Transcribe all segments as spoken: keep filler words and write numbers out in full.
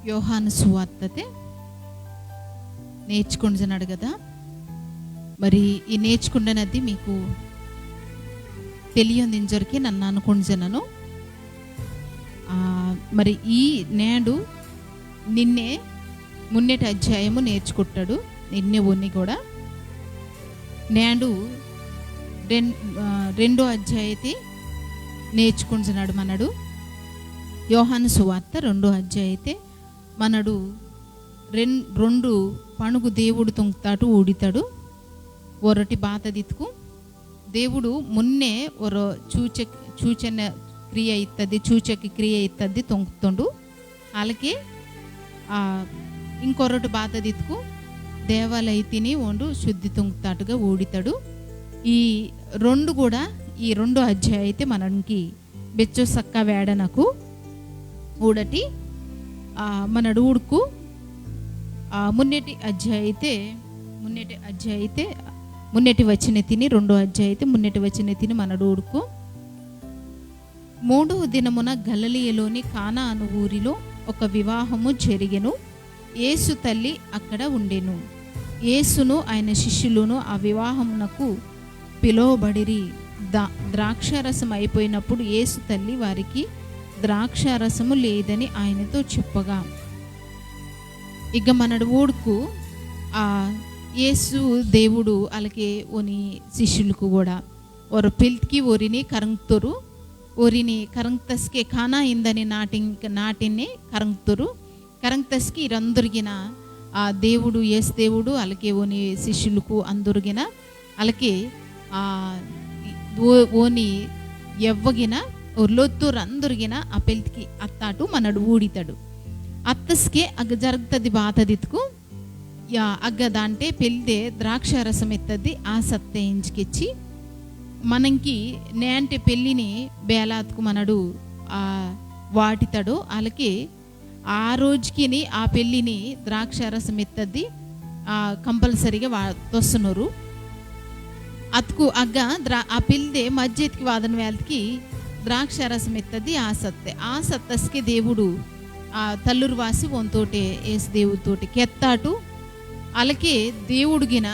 యోహాను సువార్తతే నేర్చుకుంటున్నాడు కదా. మరి ఈ నేర్చుకుంటున్నది మీకు తెలియందించరికి నన్ను అనుకుంటున్నాను. ఆ, మరి ఈ నేడు నిన్నే మున్నెటి అధ్యాయము నేర్చుకుంటాడు. నిన్నే ఉన్ని కూడా నేడు రెం-, ఆ, రెండో అధ్యాయతే నేర్చుకుంటున్నాడు మనడు. యోహాను సువార్త రెండో అధ్యాయతే మనడు రెం-, రెండు పణుగు దేవుడు తుంక్తాటు ఊడితాడు. ఒరటి బాతదిత్కు దేవుడు మున్నే ఒరో చూచ-, చూచన క్రియ ఇత్తది, చూచకి క్రియ ఇత్తది తుంక్తుండు. అలాగే, ఆ, ఇంకొరటి బాతదిత్కు దేవాలయతిని ఓండు శుద్ధి తుంక్తాటుగా ఊడితాడు. ఈ రెండు కూడా, ఈ రెండు అధ్యాయ అయితే మనకి బెచ్చో సక్క వేడనకు ఊడటి, ఆ, మనడు ఊడుకు, ఆ, మున్నెటి అధ్యాయ అయితే, మున్నెటి అధ్యాయ అయితే, మున్నెటి వచనతిని, రెండో అధ్యాయ అయితే, మున్నెటి వచనతిని మనడు ఊడుకు. మూడవ దినమున గలిలయలోని కానా అను ఊరిలో ఒక వివాహము జరిగెను. యేసు తల్లి అక్కడ ఉండెను. యేసును ఆయన శిష్యులను ఆ వివాహమునకు పిలువబడిరి. దా-, ద్రాక్షారసం అయిపోయినప్పుడు యేసు తల్లి వారికి ద్రాక్షారసము లేదని ఆయనతో చెప్పగా, ఇక మనడు ఊడుకు ఆ యేసు దేవుడు అలాగే ఓని శిష్యులకు కూడా ఒరో పెల్తికి ఓరిని కరంగ్తోరు, ఓరిని కరంగ్తస్కే కానా ఇందని నాటిన్-, నాటిన్నే కరంగ్తోరు. కరంగ్తస్కి ఈరందరిగిన ఆ దేవుడు, యేసు దేవుడు, అలాగే ఓని శిష్యులకు అందరిగిన, అలాగే ఆ ఓ-, ఓని ఎవ్వగిన, ఓర్లొత్తోరు అందరిగిన ఆ పెల్తికి అత్తాటు మనడు ఊడితాడు. అత్తస్కే అగ్గ జరుగుతది బాతదిత్కు యా, అగ్గ దాంటే పెల్దే ద్రాక్షారసం ఎత్తది ఆ సత్తే ఇంచుకెచ్చి. మనంకి నేంటే పెల్లిని బేలాత్కు మనడు, ఆ, వాటితడు. అలాగే ఆ రోజుకిని ఆ పెల్లిని ద్రాక్షారసం ఎత్తది, ఆ, కంపల్సరీగా వా-, తొస్తున్నారు. అత్కు అగ్గ ద్రా-, ఆ పెల్దే మజ్జెత్కి వాదన వేలకి ద్రాక్షారసం ఎత్తది ఆ సత్తే. ఆ సత్తస్కే దేవుడు ఆ తల్లురు వాసి ఓన్తోటే యేసు దేవుడితోటి కెత్తాటు. అలాగే దేవుడుగిన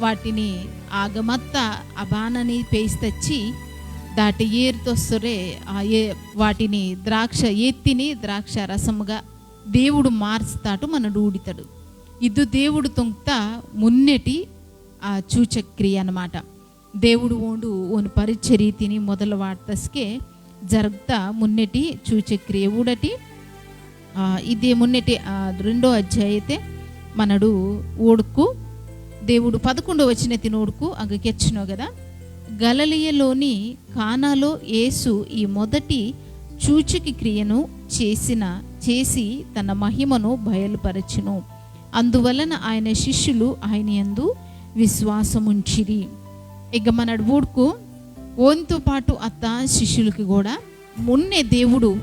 వాటిని ఆగమత్త ఆ బాణని పేయిస్తచ్చి దాటి ఏరుతొస్తురే ఆ ఏ-, వాటిని ద్రాక్ష ఏత్తిని ద్రాక్ష రసముగా దేవుడు మార్చుతాటు మనడు ఊడితడు. ఇద్దు దేవుడు తొంక్త మున్నెటి ఆ చూచక్రియ అన్నమాట. దేవుడు ఓండు ఓని పరిచర్య తిని మొదలు వాటతస్కే జరగ్త మున్నెటి చూచక్రియ ఊడటి. ఆ, ఇదే మున్నెటి, ఆ, రెండో అధ్యాయతే మనడు ఓడుకు, దేవుడు పదకొండో వచనతిని ఓడుకు అగ్గ కెచ్చినో కదా. గలిలయలోని కానాలో యేసు ఈ మొదటి సూచక క్రియను చేసిన, చేసి తన మహిమను బయలుపరచెను. అందువలన ఆయన శిష్యులు ఆయన యందు విశ్వాసముంచిరి. ఇక మనడు ఊడుకు ఓనితో పాటు అత్త శిష్యులకి కూడా మున్నే దేవుడు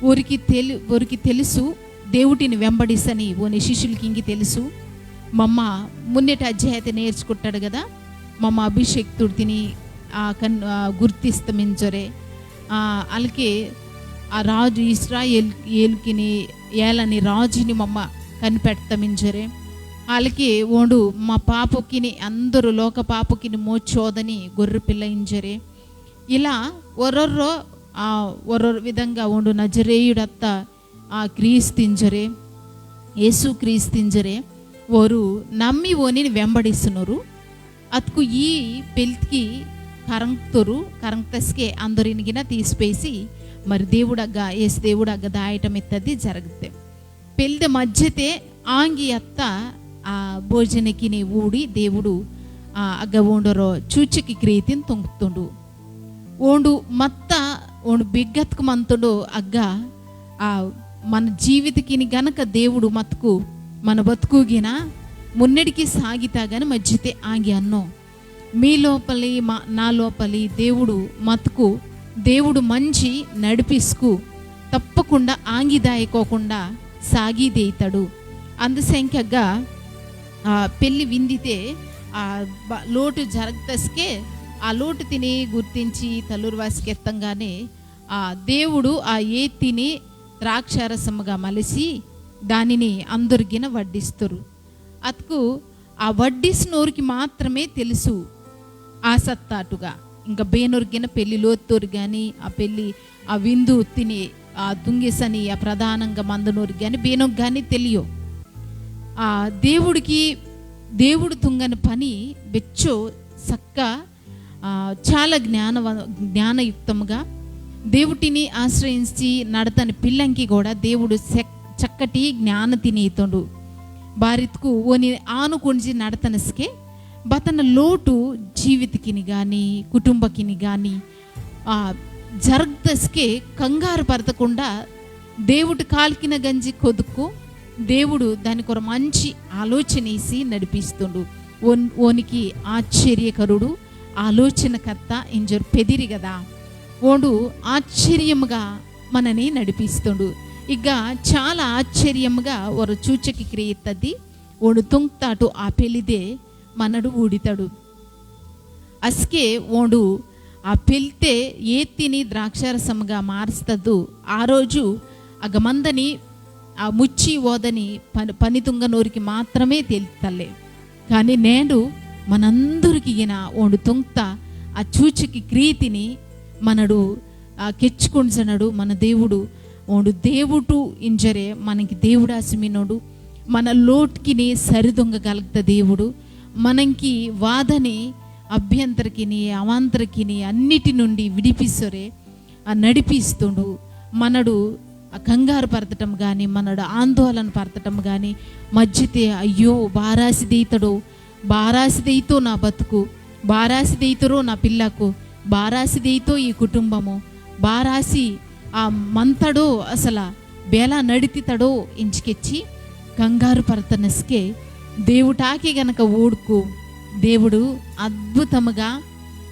ఓరికి తెలు-, ఓరికి తెలుసు, దేవుడిని వెంబడిసని ఓని శిష్యులకి ఇంకి తెలుసు. మమ్మ మున్నెటి అధ్యాయత నేర్చుకుంటాడు కదా, మమ్మ అభిషేక్తుడు తిని ఆ కన్-, ఆ గుర్తిస్తమించరే, ఆ, అలాగే ఆ రాజు ఇస్రాయేల్ ఏలుకిని ఏలని రాజుని మమ్మ కనిపెడతమించరే, అలాగే ఓండు మా పాపకిని అందరూ లోక పాపకిని మోచోదని గొర్రె పిల్ల ఇంజరే. ఇలా ఒరొర్రో, ఆ, ఒరొరు విధంగా ఓండు నజరేయుడత్త ఆ క్రీస్తింజరే, యేసు క్రీస్తింజరే, ఓరు నమ్మి ఓనిని వెంబడిస్తున్నారు. అత్కు ఈ పెల్తికి కరంగ్తోరు, కరంగ్తస్కే అందరినిగిన తీసిపేసి, మరి దేవుడగ్గ, యేసు దేవుడగ్గ దాయటం ఇత్తది జరగతే. పెల్ద మధ్యతే ఆంగి అత్త ఆ భోజనకిని ఊడి దేవుడు ఆ అగ్గ ఓండరో చూచకి క్రీతిని తొంగుతుండు. ఓండు మత్త ఓండు బిగ్గత్కు మంతుడు అగ్గ ఆ మన జీవితకిని గనక దేవుడు మత్కు మన బతుకుగిన మున్నెడికి సాగితాగని మధ్యతే ఆంగి అన్నో. మీ లోపలి మా-, నా లోపలి దేవుడు మత్కు దేవుడు మంచి నడిపిస్కు తప్పకుండా ఆంగిదాయకోకుండా సాగిదేయితాడు. అందుసంఖ్యగా ఆ, పెళ్లి విందితే, ఆ, బ-, లోటు జరగతస్కే, ఆ లోటు తిని గుర్తించి తల్లురు వాసికి ఎత్తంగానే, ఆ, దేవుడు ఆ ఏత్తిని ద్రాక్షారసముగా మలిసి, దానిని అందరిగిన వడ్డిస్తారు. అతుకు ఆ వడ్డిసినోరికి మాత్రమే తెలుసు. ఆ సత్తాటుగా ఇంకా బేనొరిగిన పెళ్లి లోత్తోరు గాని, ఆ పెళ్లి, ఆ విందు తిని, ఆ తుంగిసని, ఆ ప్రధానంగా మందునోరు గాని, బేనొరు గాని తెలియో. ఆ దేవుడికి, దేవుడు తుంగని పని బెచ్చో సక్క, ఆ, చాలా జ్ఞానవ-, జ్ఞానయుక్తముగా దేవుటిని ఆశ్రయించి నడతని పిల్లంకి కూడా దేవుడు సెక్-, చక్కటి జ్ఞాన తినేతుండు. బారిత్కు ఓని ఆనుకుంజి నడతనస్కే బతన లోటు జీవితకిని గాని, కుటుంబకిని గాని, ఆ, జరగ్దస్కే కంగారు పడకుండా దేవుడు కాల్కిన గంజి కొదుకు దేవుడు దానికి ఒక మంచి ఆలోచన వేసి నడిపిస్తుండు. ఓన్-, ఓనికి ఆశ్చర్యకరుడు, ఆలోచనకర్త ఇంజర్ పెదిరి కదా. ఓండు ఆశ్చర్యముగా మనని నడిపిస్తుండు. ఇక చాలా ఆశ్చర్యముగా ఒక సూచక క్రియ ఇత్తది. ఓండు తుంక్తాటు ఆ పెలిదే మనడు ఊడితడు. అస్కే ఓండు ఆ పెల్తే ఏత్తిని ద్రాక్షారసముగా మార్స్తదు. ఆ రోజు అగ మందని ఆ ముచ్చి ఓదని పని, పని తుంగనోరికి మాత్రమే తెలుస్తలే. కానీ నేడు మనందరికీ ఈయన ఓండు తుంక్త ఆ చూచకి క్రీతిని మనడు, ఆ, కెచ్చుకొంజనడు మన దేవుడు. ఓండు దేవుడు ఇంజరే మనకి దేవుడాసి మినోడు. మన లోట్కిని సరిదొంగగలుగుత దేవుడు. మనకి వాదని అభ్యంతరకిని, అవాంతరకిని అన్నిటి నుండి విడిపిసొరే, ఆ, నడిపిస్తుండు. మనడు ఆ కంగారు పరతటం గాని, మనడు ఆందోళన పరతటం గాని, మధ్యతే అయ్యో బారాసి దేయితడో, బారాసి దేయితో నా బతుకు, బారాసి దేయితరో నా పిల్లకు, బారాసి దేయితో ఈ కుటుంబము, బారాసి ఆ మంతడో అసల బేలా నడితితడో ఇంచికెచ్చి కంగారు పరతనస్కే దేవుటాకి గనక ఓడుకు దేవుడు అద్భుతముగా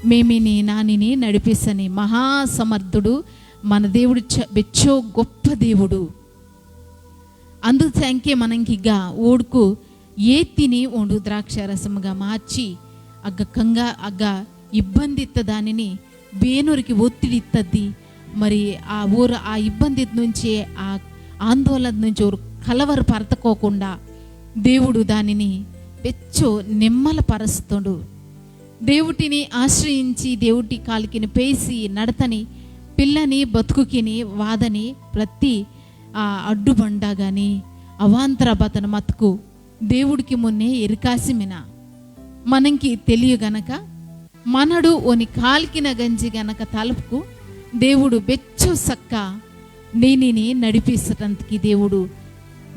మేమిని నానిని నడిపిస్తని మహాసమర్థుడు మన దేవుడు. చ-, బెచ్చో గొప్ప దేవుడు. అందుసంకే మనంకిగా ఓడుకు ఏత్తిని ఓండు ద్రాక్షారసముగా మార్చి అగ్గ కంగా-, అగ్గ ఇబ్బంది ఇత్తదానిని బేనోరికి ఒత్తిడి ఇత్తద్ది. మరి ఆ ఊరు ఆ ఇబ్బంది నుంచి, ఆ ఆందోళన నుంచి ఓరు కలవర పరతకోకుండా దేవుడు దానిని బెచ్చో నిమ్మల పరుస్తుండు. దేవుటిని ఆశ్రయించి దేవుటి కాలికిని పేసి నడతని పిల్లని బతుకుకిని వాదని ప్రతి ఆ అడ్డుబండ గాని అవాంతర బతన మతుకు దేవుడికి మున్నే ఎరికాసిమిన మనంకి తెలియ గనక మనడు ఓని కాల్కిన గంజి గనక తలుపుకు దేవుడు బెచ్చో సక్క నేనిని నడిపిస్తటంతకి దేవుడు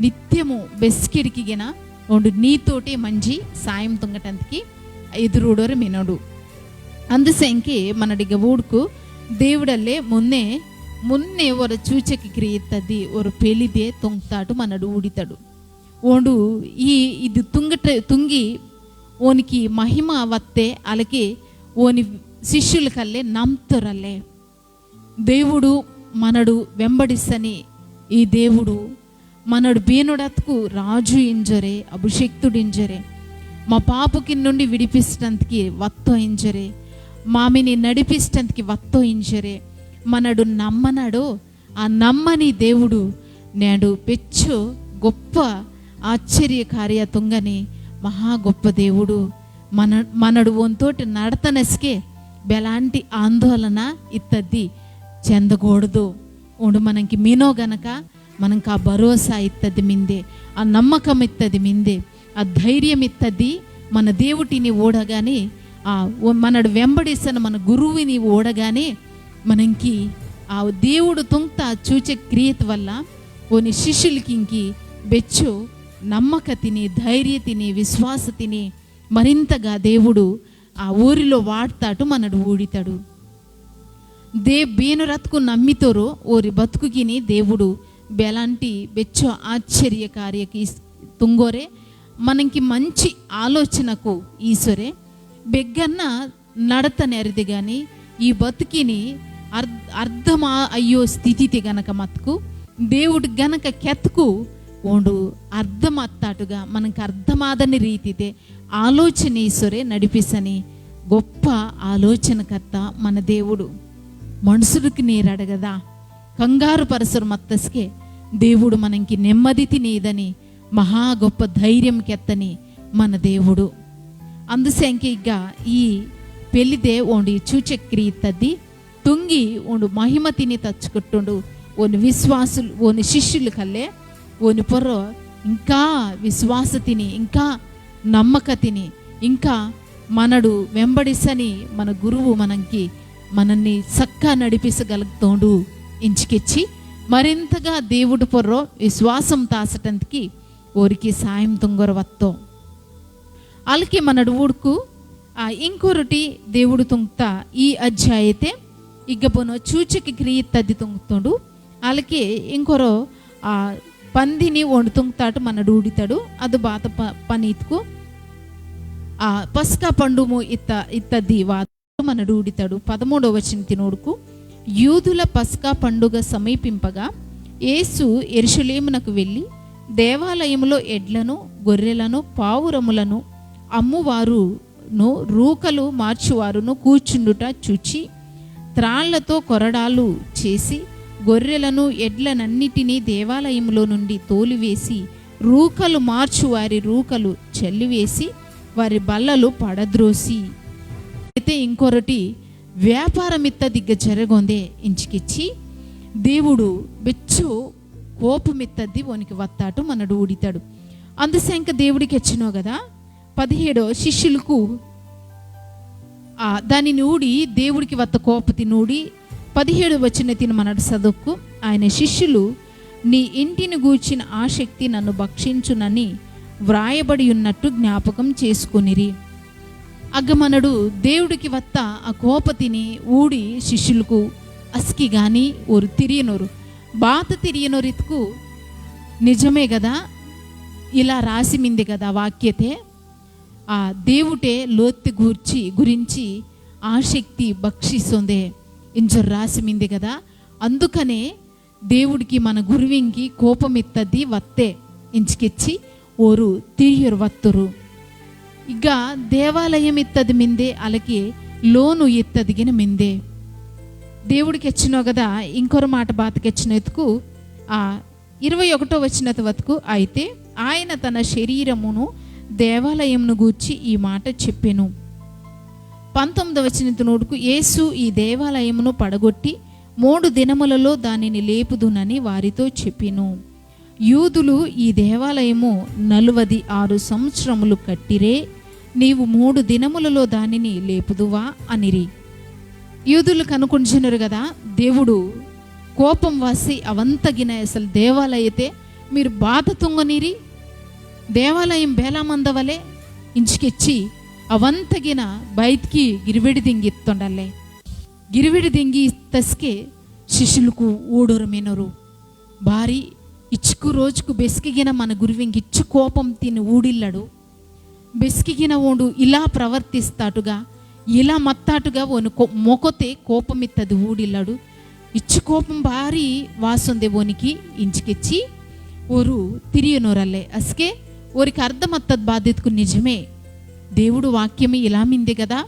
నిత్యము బెస్కిడికిగిన ఓండు నీతోటే మంజి సాయం తుంగటంతకి ఎదురుడోరు మినోడు. అందుసంకే మనడిగ ఊడుకు దేవుడల్లే మున్నే, మున్నే ఒర చూచకి క్రియత్తది ఒర పెలిదే తుంగ్తాటు మనడు ఊడితడు. ఓండు ఈ ఇది తుంగట, తుంగి ఓనికి మహిమ వత్తే అలకే ఓని శిష్యులు కల్లే నమ్తొరల్లే. దేవుడు మనడు వెంబడిస్తని ఈ దేవుడు మనడు బీనుడత్కు రాజు ఇంజరే, అభిషేక్తుడు ఇంజరే, మా పాపకి నుండి విడిపిస్టంత్కి వత్తో ఇంజరే, మామిని నడిపిస్టంత్కి వత్తో ఇంజరే, మనడు నమ్మనడో ఆ నమ్మని దేవుడు నేడు పెచ్చు గొప్ప ఆశ్చర్య కార్య తుంగని మహా గొప్ప దేవుడు. మన-, మనడు ఓంతోటి నడతనస్కే బెలాంటి ఆందోళన ఇత్తద్ది చెందకూడదు. ఓండు మనంకి మీనో గనక మనంకి ఆ భరోసా ఇత్తది మిందే, ఆ నమ్మకం ఇత్తది మిందే, ఆ ధైర్యం ఇత్తది. మన దేవుటిని ఓడగానే, ఆ ఓ-, మనడు వెంబడిస్తున్న మన గురువుని ఓడగానే మనంకి ఆ దేవుడు తుంక్త చూచే క్రియత వల్ల ఓని శిష్యులకింకి బెచ్చు నమ్మకతిని, ధైర్యతిని, విశ్వాసతిని మరింతగా దేవుడు ఆ ఊరిలో వాడతాటు మనడు ఊడితాడు. దే బేను రత్కు నమ్మితోరో ఓరి బతుకుకిని దేవుడు బెలాంటి బెచ్చో ఆశ్చర్య కార్యకి ఇస్-, తుంగోరే, మనంకి మంచి ఆలోచనకు ఈసోరే, బెగ్గన్న నడతనేరిది గాని ఈ బతుకిని అర్-, అర్థమా అయ్యో స్థితితే గనక మత్కు దేవుడు గనక కెత్కు ఓండు అర్థమత్తాటుగా మనకు అర్థమాదని రీతితే ఆలోచన ఈసోరే నడిపిసని గొప్ప ఆలోచనకర్త మన దేవుడు. మనుషుడికి నేరడగదా కంగారు పరసరు మత్తస్కే దేవుడు మనంకి నెమ్మది తిని ఇదని మహా గొప్ప ధైర్యం కెత్తని మన దేవుడు. అందుసెంక ఇగ్గ ఈ పెలిదే ఓండు సూచక్రి ఇత్తది తుంగి ఓండు మహిమ తిని తచ్చుకుట్టుండు. ఓని విశ్వాసులు, ఓని శిష్యులు కల్లే, ఓని పొర్రో ఇంకా విశ్వాస తిని, ఇంకా నమ్మక తిని, ఇంకా మనడు వెంబడిసని మన గురువు మనంకి మనన్ని సక్క నడిపిసగలుగుతోండు. ఇంచికెచ్చి మరింతగా దేవుడు పొర్రో విశ్వాసం తాసటంతికి ఓరికి సాయం తుంగొర వత్తో. అల్కే మనడు ఊడ్కు, ఆ, ఇంకొరటి దేవుడు తుంగ్త ఈ అధ్యాయతే ఇగ్గ బొనో సూచక క్రియ ఇత్తది తుంగ్తోండు. అల్కే ఇంకొరో, ఆ, పందిని ఓండు తుంగ్తాటు మనడు ఊడితడు. అదు బాత ప-, పనిత్కు, ఆ, పస్కా పండుము ఇత్త-, ఇత్తది వా మనడు ఊడితడు. పదమూడవ వచనం తినోడుకు, యూదుల పస్కా పండుగ సమీపింపగా యేసు యెరూషలేమునకు వెళ్ళి, దేవాలయములో ఎడ్లను, గొర్రెలను, పావురములను అమ్మువారును, రూకలు మార్చువారును కూర్చుండుట చూచి, త్రాళ్లతో కొరడాలు చేసి, గొర్రెలను, ఎడ్లనన్నిటినీ దేవాలయములో నుండి తోలివేసి, రూకలు మార్చువారి రూకలు చల్లివేసి, వారి బల్లలు పడద్రోసి. అయితే ఇంకొరటి వ్యాపారమిత్తదిగ్గ జరగొందే ఇంచికెచ్చి, దేవుడు బెచ్చు కోపమిత్తది ఓనికి వత్తాటు మనడు ఊడితాడు. అందుసెంక దేవుడికి ఎచ్చినో కదా, పదిహేడో శిష్యులకు, ఆ, దానిని ఊడి దేవుడికి వత్త కోపతి నూడి పదిహేడు వచనతిని మనడు సదుక్కు, ఆయన శిష్యులు, "నీ ఇంటిని గూర్చిన ఆసక్తి నన్ను భక్షించునని వ్రాయబడి ఉన్నట్టు జ్ఞాపకం చేసుకొనిరి." అగ్గ మనడు దేవుడికి వత్త ఆ కోపతిని ఊడి శిష్యులకు అస్కి గాని ఓరు తిరియనోరు, బాత తిరియనోరిత్కు, నిజమే కదా, ఇలా రాసి మింది కదా వాక్యతే, ఆ దేవుటే లోత్తు గూర్చి, గురించి ఆసక్తి భక్షిస్తుందే ఇంజొరు రాసి మింది కదా. అందుకనే దేవుడికి మన గురువింకి కోపమిత్తది వత్తే ఇంచికెచ్చి ఓరు తిరియురు వత్తురు. ఇక దేవాలయం ఇత్తది మిందే, అలాగే లోను ఇత్తదిగిన మిందే. దేవుడికి ఎచ్చినో కదా, ఇంకొర మాట బాతకి ఎచ్చినెత్తుకు ఆ ఇరవై ఒకటో వచనత వరకు అయితే, ఆయన తన శరీరమును దేవాలయమును గూర్చి ఈ మాట చెప్పెను. పంతొమ్మిదవ వచనత నోడుకు, యేసు ఈ దేవాలయమును పడగొట్టి మూడు దినములలో దానిని లేపుదునని వారితో చెప్పెను. యూదులు, "ఈ దేవాలయము నలువది ఆరు సంవత్సరములు కట్టిరే, నీవు మూడు దినములలో దానిని లేపుదువా?" అనిరి. యూదులు కనుకొంచున్నారు కదా, దేవుడు కోపం వాసి అవంతగిన అసలు దేవాలయతే మీరు బాధ తుంగనీరి, దేవాలయం బేలా మందవలే ఇంచుకెచ్చి అవంతగిన బయటికి గిరివిడి దింగిత్తుండలే. గిరివిడి దింగి తస్కే శిష్యులకు ఊడొరు మినరు. బారి ఇచ్చుకు రోజుకు బెసికిగిన మన గురువింకి ఇచ్చు కోపం తిని ఊడిల్లడు. బెసికిగిన ఓండు ఇలా ప్రవర్తిస్తాటుగా, ఇలా మత్తాటుగా ఓను కో-, మొకొతే కోపమిత్తది ఊడిల్లడు. ఇచ్చు కోపం బారి వాసొందే ఓనికి ఇంచుకెచ్చి ఓరు తిరియనోరల్లే. అస్కే ఓరికి అర్థమత్తది బాధ్యతకు నిజమే. దేవుడు వాక్యమే ఇలా మిందే కదా,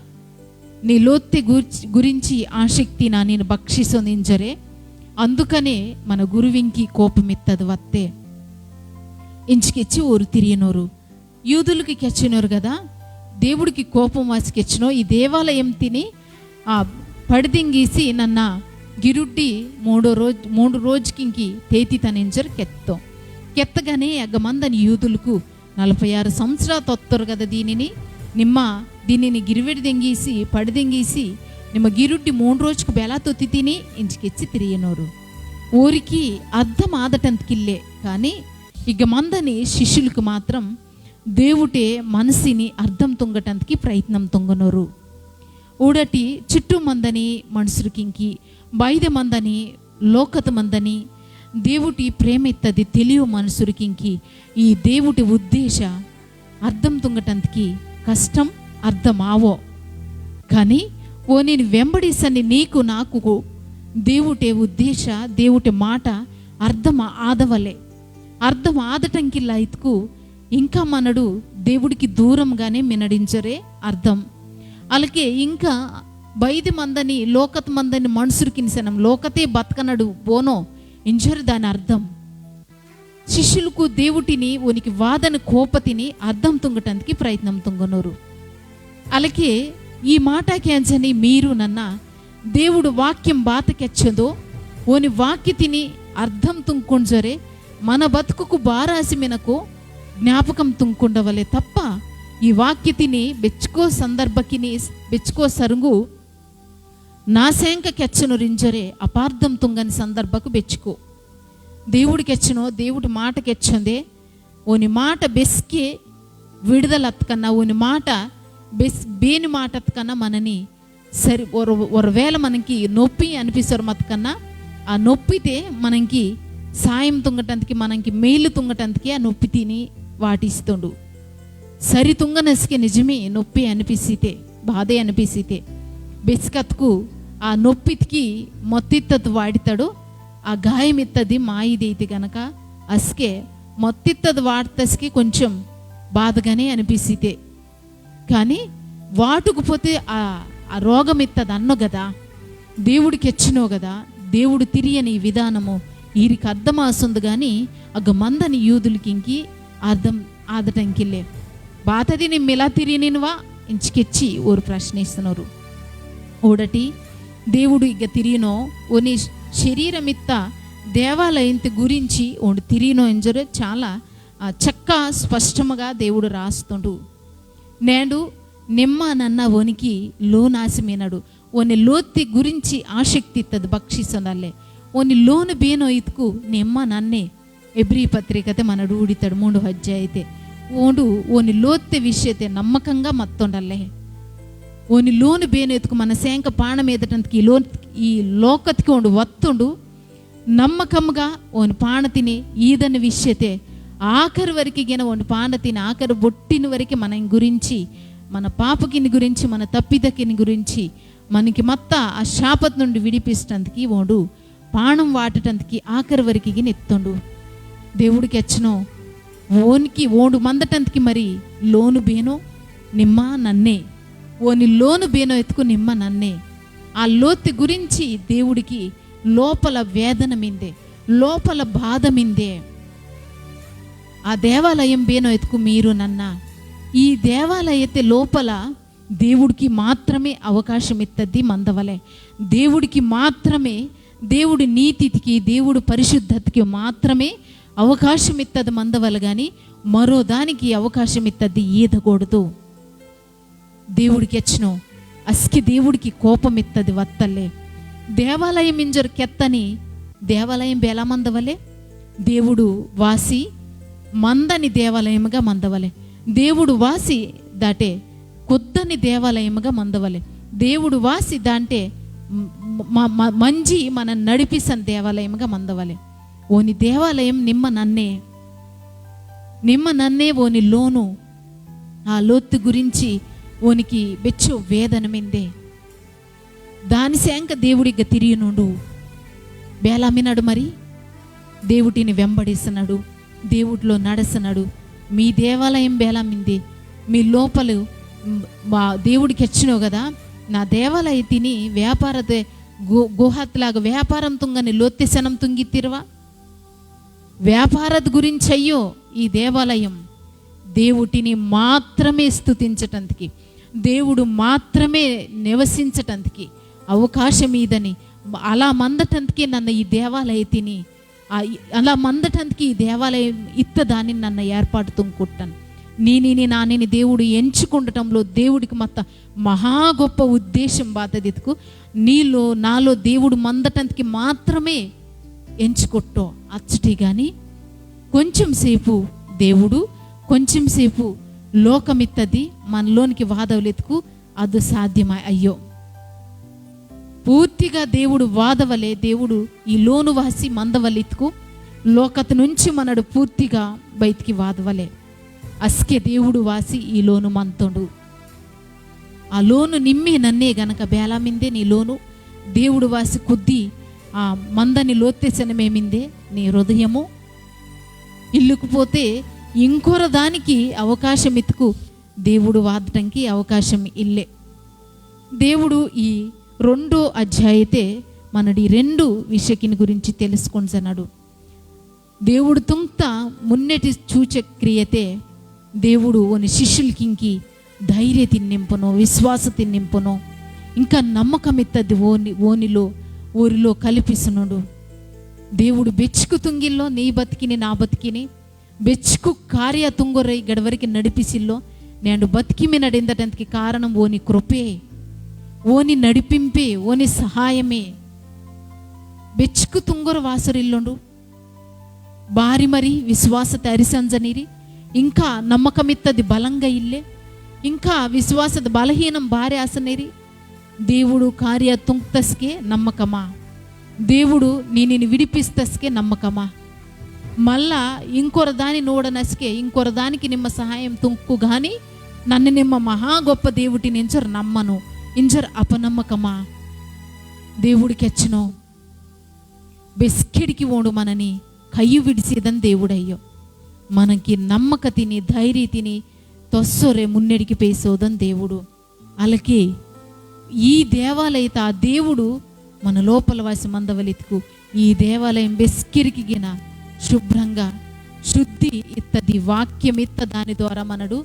నీ లోత్తే గుర్చి-, గురించి ఆసక్తి నా నేను భక్షిసొందించరే. అందుకనే మన గురువింకి కోపమిత్తది వత్తే. ఇంచుకెచ్చి ఓరు తిరియనోరు. యూదులకి కెచ్చినోరు కదా, దేవుడికి కోపం వాసి కెచ్చినో, ఈ దేవాలయం తిని, ఆ, పడిదింగీసి నన్న గిరుడ్డి మూడో రోజు, మూడు రోజుకింకి తేతి తనింజరు కెత్తో. కెత్తగానే అగ్గ మందని యూదులకు, "నలభై ఆరు సంవత్సరాలు తొత్తరు కదా దీనిని, నిమ్మ దీనిని గిరివిడి దెంగీసి, పడిదెంగీసి, నిమ్మ గిరుడ్డి మూడు రోజుకు బెలా తొత్తి తిని?" ఇంచుకెచ్చి తిరియనోరు. ఊరికి అర్థం ఆదటంతకిల్లే, కానీ ఇక మందని శిష్యులకు మాత్రం దేవుటే మనసిని అర్థం తుంగటంతకి ప్రయత్నం తుంగనోరు. ఊడటి చుట్టూ మందని మనుషులకింకి, బయట మందని, లోకత మందని, దేవుటి ప్రేమ ఇత్తది తెలియ మనుషులకింకి ఈ దేవుటి ఉద్దేశ అర్థం తుంగటంతకి కష్టం, అర్థం ఆవో. కానీ ఓనిని వెంబడిసని నీకు నాకు దేవుటే ఉద్దేశ, దేవుటే మాట అర్థం ఆదవలే. అర్థం ఆదటంకిల్లా ఇతుకు ఇంకా మనడు దేవుడికి దూరంగానే మినడించరే అర్థం. అలాగే ఇంకా బయట మందని, లోకత మందని మనుషులకి నిసనం లోకతే బతకనడు బోనో ఇంచరు దాని అర్థం. శిష్యులకు దేవుటిని ఓనికి వాదన కోపతిని అర్థం తుంగటానికి ప్రయత్నం తుంగనోరు. అలాగే ఈ మాట కేంజని మీరు నన్న దేవుడు వాక్యం బాత కెచ్చదో ఓని వాక్యతిని అర్థం తుంకుంజరే మన బతుకుకు బారాసి మినకు జ్ఞాపకం తుంకుండవలే తప్ప ఈ వాక్యతిని బెచ్చుకో సందర్భకిని బెచ్చుకో సరుంగు నా సేంక కెచ్చను రింజరే అపార్థం తుంగని సందర్భకు బెచ్చుకో. దేవుడు కెచ్చనో, దేవుడు మాట కెచ్చందే, ఓని మాట బెస్కే విడుదల అత్కన్నా, ఓని మాట బెస్-, బేని మాట అత్కన్నా మనని సరి, ఒర-, ఒకవేళ మనకి నొప్పి అనిపిస్తారు మతకన్నా, ఆ నొప్పితే మనకి సాయం తుంగటందుకి, మనకి మేలు తుంగటందుకి ఆ నొప్పి తిని వాటిస్తుండు. సరి తుంగనసికే నిజమే నొప్పి అనిపిసితే, బాధే అనిపిసితే, బెస్కత్కు ఆ నొప్పితికి మొత్తిత్తది వాడితాడు, ఆ గాయమిత్తది మాయిదైతే గనక అస్కే మొత్తిత్తది వాడితస్కి కొంచెం బాధగానే అనిపిసితే, కానీ వాటుకుపోతే ఆ, ఆ రోగమిత్తది అన్నో కదా, దేవుడికి ఎచ్చినో కదా, దేవుడు తిరియని ఈ విధానము ఈరికి అర్థమాస్తుంది కానీ అగ్గ మందని యూదులకి ఇంకి అర్థం ఆదటంకిల్లే. బాతది నిమ్మ ఇలా తిరియనిన్వా ఇంచికెచ్చి ఓరు ప్రశ్నిస్తున్నారు. ఓడటి దేవుడు ఇగ్గ తిరియనో ఓని శరీరమిత్త దేవాలయంత గురించి ఓండు తిరియనో ఇంజరే చాలా, ఆ, చక్క స్పష్టముగా దేవుడు రాస్తుండు. నేడు నిమ్మ నన్న ఓనికి లోనాసి మీనడు. ఓని లోత్తి గురించి ఆసక్తి ఇత్తది భక్షిసొందల్లే. ఓని లోను బేనో ఇత్కు నిమ్మ నన్నే. ఎబ్రి పత్రికతే మనడు ఊడితడు మూడు అధ్యాయతే. ఓండు ఓని లోత్తె విషయతే నమ్మకంగా మత్తొండల్లే. ఓని లోను బేనో ఇత్కు మన సేంక పాణమేదటంతకి ఈ లో-, ఈ లోకత్కి ఓండు వత్తొండు. నమ్మకంగా ఓని పాణతిని ఈదని విషయతే ఆఖరి వరకు గిన ఓని పాణతిని ఆఖరి బొట్టిన వరకు మన గురించి, మన పాపకిని గురించి, మన తప్పిదకిని గురించి, మనకి మత్త ఆ శాపత నుండి విడిపిస్తందుకి ఓండు పాణం వాటటందుకి ఆఖరి వరకు గిన ఎత్తొండు. దేవుడికి ఎచ్చనో ఓనికి ఓండు మందటందుకి మరి లోను బేనో నిమ్మ నన్నే. ఓని లోను బేనో ఎత్తుకు నిమ్మ నన్నే. ఆ లోతు గురించి దేవుడికి లోపల వేదన మిందే, లోపల బాధ మిందే. ఆ దేవాలయం బేనో ఎత్తుకు మీరు నన్న. ఈ దేవాలయతే లోపల దేవుడికి మాత్రమే అవకాశం ఇత్తది మందవలే. దేవుడికి మాత్రమే, దేవుడి నీతికి, దేవుడు పరిశుద్ధతకి మాత్రమే అవకాశం ఇత్తది మందవలే గాని మరో దానికి అవకాశం ఇత్తది ఈదకూడదు. దేవుడికి ఎచ్చను అస్కి దేవుడికి కోపం ఇత్తది వత్తల్లే. దేవాలయం ఇంజర్ కెత్తని దేవాలయం బేలా మందవలే. దేవుడు వాసి మందని దేవాలయముగా మందవలే. దేవుడు వాసి దాటే కొద్దని దేవాలయముగా మందవలే. దేవుడు వాసి దాంటే మ-, మ-, మ-, మంజి మన నడిపిసని దేవాలయముగా మందవలే. ఓని దేవాలయం నిమ్మ నన్నే, నిమ్మ నన్నే ఓని లోను. ఆ లోతు గురించి ఓనికి బెచ్చో వేదన మిందే. దాని సేంక దేవుడిగా తిరిగినుండు. బేలామినాడు మరి, దేవుడిని వెంబడిస్తున్నాడు, దేవుడిలో నడుస్తున్నాడు. మీ దేవాలయం బేలామింది, మీ లోపలు, మ్, మా దేవుడికి ఎచ్చినో కదా, నా దేవాలయ తిని వ్యాపారతే గు-, గుహత్లాగా వ్యాపారం తుంగని లోత్తె సనం తుంగిత్తిరువా? వ్యాపారత గురించి అయ్యో ఈ దేవాలయం. దేవుటిని మాత్రమే స్తుతించటందుకి, దేవుడు మాత్రమే నివసించటందుకి అవకాశం ఇదని, అలా మందటందుకే నన్న ఈ దేవాలయ తిని, ఆ, ఈ, అలా మందటందుకే ఈ దేవాలయం ఇత్తదాని నన్న ఏర్పాటు తుంకుట్టాను. నీనిని నానిని దేవుడు ఎంచుకుండటంలో దేవుడికి మత్త మహా గొప్ప ఉద్దేశం బాతదిత్కు నీలో నాలో దేవుడు మందటందుకి మాత్రమే ఎంచుకొట్టో అచ్చటి గాని కొంచెం సేపు దేవుడు, కొంచెం సేపు లోకమిత్తది మనలోనికి వాదవలెత్తుకు అది సాధ్యమా అయ్యో. పూర్తిగా దేవుడు వాదవలే, దేవుడు ఈ లోను వాసి మందవలెత్తుకు లోకత నుంచి మనడు పూర్తిగా బయటికి వాదవలే. అస్కే దేవుడు వాసి ఈ లోను మంతోండు. ఆ లోను నిమ్మే నన్నే గనక బేలా మిందే నీ లోను, దేవుడు వాసి కొద్ది ఆ మందని లోత్తెసనమే మిందే నీ హృదయము. ఇల్లుకుపోతే ఇంకొర దానికి అవకాశం ఇత్తుకు దేవుడు వాదటంకి అవకాశం ఇల్లే. దేవుడు ఈ రెండో అధ్యాయతే మనడి రెండు విషయకిని గురించి తెలుసుకుంటున్నాడు. దేవుడు తుంక్త మున్నెటి సూచక్రియతే దేవుడు ఓని శిష్యుల్కింకి ధైర్యతిని నింపనో, విశ్వాసతిని నింపనో, ఇంకా నమ్మకమిత్తది ఓని, ఓనిలో, ఓరిలో కల్పిసునుడు. దేవుడు బెచ్చుకు తుంగిల్లో నీ బతికిని, నా బతికిని, బెచ్చుకు కార్య తుంగొరై గడవరికి నడిపిసిల్లో, నేండు బతికిమి నడిందటంతకి కారణం ఓని కృపే, ఓని నడిపింపే, ఓని సహాయమే. బెచ్చుకు తుంగొర వాసరిల్లోండు. బారి మరి విశ్వాసత అరిసంజనిరి, ఇంకా నమ్మకమిత్తది బలంగా ఇల్లే, ఇంకా విశ్వాసత బలహీనం బారి ఆసనిరి. దేవుడు కార్య తుంక్తస్కే నమ్మకమా? దేవుడు నీ నిన్ను విడిపిస్తస్కే నమ్మకమా? మళ్ళా ఇంకొరదాని నోడనస్కే, ఇంకొరదానికి నిమ్మ సహాయం తుంకు గాని నన్ను నిమ్మ మహా గొప్ప దేవుటిని ఇంజర్ నమ్మను, ఇంజర్ అపనమ్మకమా? దేవుడు కెచ్చినో బెస్కిడికి ఓండు మనని కయ్యు విడిసేదని దేవుడయ్యో. మనకి నమ్మకతిని, ధైర్యతిని తొస్సొరే మున్నెడికి పేసోదని దేవుడు. అలాగే ఈ దేవాలయత ఆ దేవుడు మన లోపల వాసి మందవలెత్తుకు ఈ దేవాలయం బెస్కిరికి గిన శుభ్రంగా శుద్ధి ఇత్తది వాక్యం ఇత్త దాని ద్వారా మనడు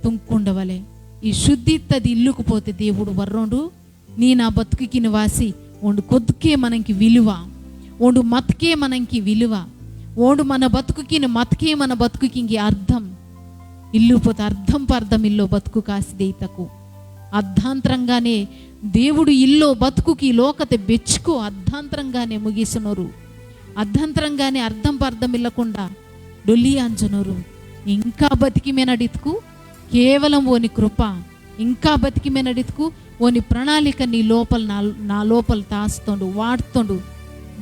తుంకుండవలే. ఈ శుద్ధి ఇత్తది ఇల్లుకు పోతే దేవుడు వర్రోండు నీ నా బతుకుకిని వాసి ఓండు కొద్దుకే మనంకి విలువ, ఓండు మతకే మనంకి విలువ, ఓండు మన బతుకుకిని మతకే మన బతుకుకింకి అర్థం. ఇల్లు పోతే అర్థం పర్థం ఇల్లో బతుకు కాసి దేయితకు. అర్ధాంతరంగానే దేవుడు ఇల్లో బతుకుకి లోకతే బెచ్చుకో అర్ధాంతరంగానే ముగిసినోరు. అర్ధాంతరంగానే అర్థం పర్థం ఇల్లకుండా డొల్లి అంజనోరు. ఇంకా బతికి మెనడితుకు కేవలం ఓని కృప. ఇంకా బతికి మెనడితుకు ఓని ప్రణాళిక నీ లోపల నా, నా లోపల తాస్తోండు, వాడుతోండు.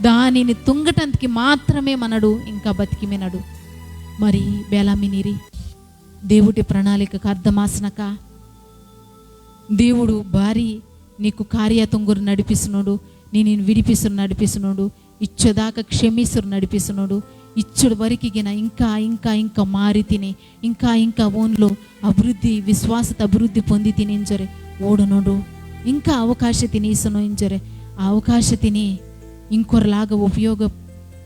దానిని తుంగటందుకి మాత్రమే మనడు ఇంకా బతికి మెనడు. మరి బేలామినిరి దేవుడి ప్రణాళికకు అర్థమాసనక దేవుడు బారి నీకు కార్య తుంగురు నడిపిస్తున్నాడు, నీ నేను విడిపిస్తున్న నడిపిస్తున్నాడు, ఇచ్చోదాకా క్షమిస్తున్న నడిపిస్తున్నాడు. ఇచ్చడు వరకు గిన ఇంకా ఇంకా ఇంకా మారితిని, ఇంకా ఇంకా ఓన్లో అభివృద్ధి, విశ్వాసత అభివృద్ధి పొందితిని ఇంజరే ఓడనోడు. ఇంకా అవకాశ తిని ఇసను ఇంజరే ఆ అవకాశ తిని ఇంకొరలాగా ఉపయోగ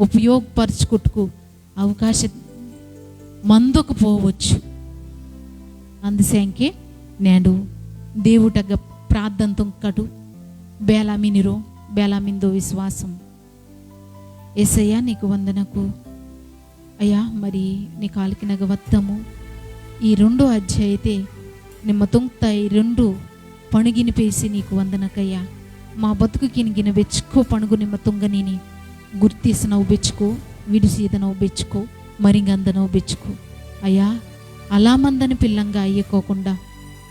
ఉపయోగపరచుకుట్టుకు అవకాశ మందకు పోవచ్చు. అందుసేంకే నేడు దేవుటగ్గ ప్రార్థన తుంకటు బేలామినిరో, బేలామిందో విశ్వాసం. ఏసయ్యా, నీకు వందనకు. అయ్యా, మరి నీ కాలికినగ వత్తము. ఈ రెండో అధ్యాయతే నిమ్మ తుంక్త ఈ రెండు పణుగిని పేసి నీకు వందనకయ్యా. మా బతుకు కినిగిన బెచ్చుకో పణుగు నిమ్మ తుంగనిని. గుర్తిసినవు బెచ్చుకో, విడిసీదనవు బెచ్చుకో, మరింగందనవు బెచ్చుకో. అయ్యా, అలా మందని పిల్లంగా అయ్యకోకుండా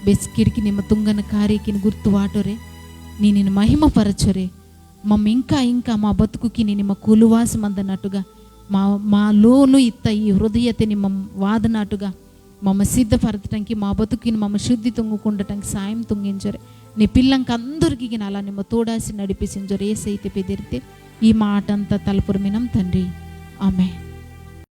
బెస్కిరికి నిమ్మ తుంగన కార్యకిని గుర్తు వాటోరే, నీ నిన్ను మహిమపరచోరే. మమ్మ ఇంకా ఇంకా మా బతుకుకిని నిమ్మ కులువాసి మందనట్టుగా, మా, మా లోను ఇత్త ఈ హృదయతిని మమ్మ వాదనట్టుగా, మమ్మ సిద్ధపరచడానికి మా బతుకుని మమ్మ శుద్ధి తుంగుకుండటానికి సాయం తుంగించరు. నీ పిల్లంకందరికీ గిన అలా నిమ్మ తోడాసి నడిపిసించరు. ఏసైతే పెదిరితే ఈ మాట అంతా తలపురమినం తండ్రి. ఆమె.